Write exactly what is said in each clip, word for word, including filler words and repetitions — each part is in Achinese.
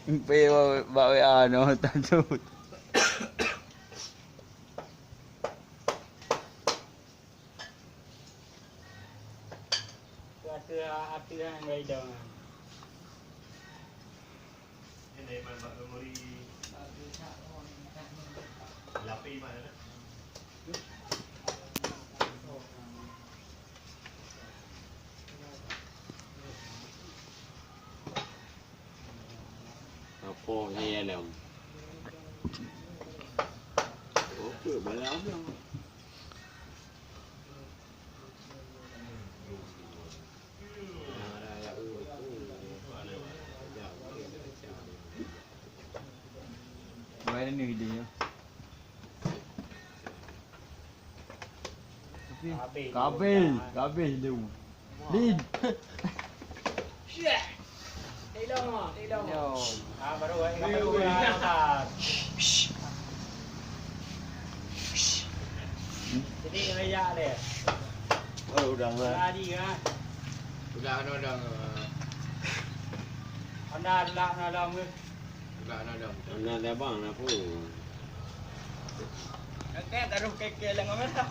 Pé bak W A nyoe tantu. Ateueh, ateueh nyan bak idong nyan. Apa ni ya, Lam? Apa malam ni? Baik ni dia. Kabeh, kabeh tu. Lin. Ah, baru, eh, baru, ah. Jadi, raya deh. Oh, udah lah. Tadi, ah. Udah, udah, udah. Anda, udah, udah, udah. Anak abang na peue? Kakek taruh keke lam kamera.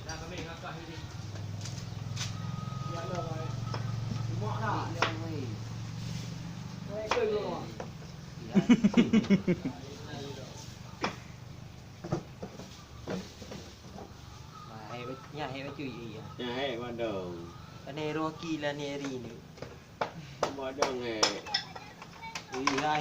Dah kami ngakah ini. Ya Allah, baik. Cuma lah. Baik ke rumah? Ya. Wah, hai, nya hai bacut, iya. Nya hai, madong. Ane Rocky lah ni hari ni. Madong, eh. Iya.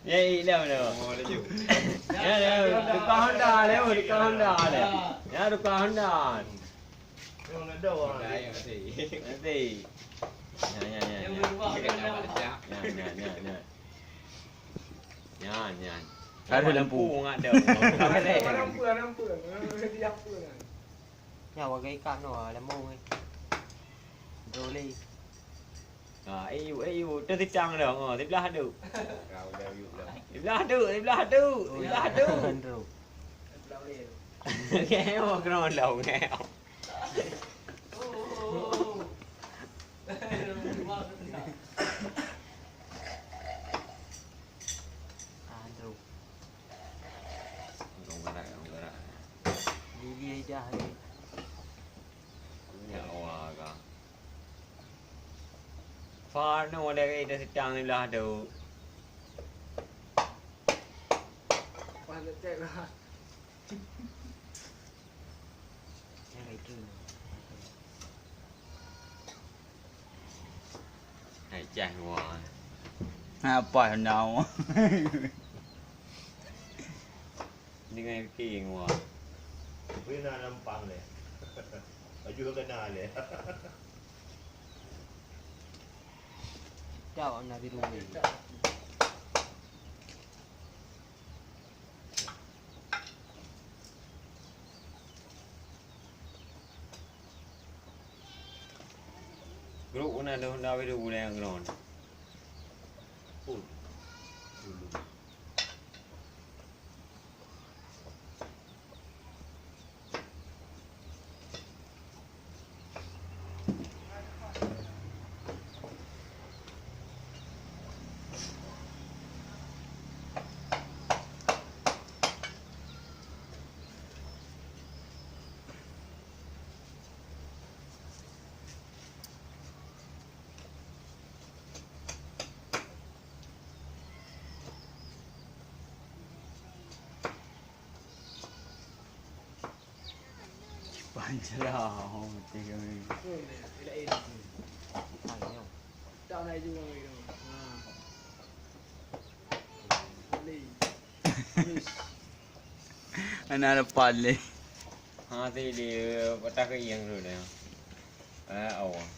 Ya, iya, dah, dah. Oh, laju. Ya, ya, tukang Honda, laju, tukang Honda, laju. Ya, tukang Honda. Memang ada orang. Dah, ya, mati. Mati. Ya, ya, ya, ya. Yang berubah, ya, berubah. Ya, ya, ya, ya. Ya, ya. Ada lampu. Lampu nggak ada. Ada lampu, ada lampu. Dia apa kan? Ya, warga ikan tu, ah, lampu ni. Boleh. Ha, eh, yu, eh, yu. Tu sitang dah. Ha, siblah tu. Siblah tu, siblah tu, siblah tu. Ngeo kena long, ngeo. Ah, tu. Long gerak, long gerak. Lili dah ni. Ya Allah, ka. Far no, ada dah sitang ni lah tu. Wah, letek lah. Hai, cah, wah. Apa now? Dengan king, wah. Beri na nampak leh. Baju kena leh. Tau na di rumah. Grup una dong na wedu uleng ron. Pancera, oh, mati kami. Ana lepas leh. Ha, tadi dia patah ke yang tu dah. Ah, awak.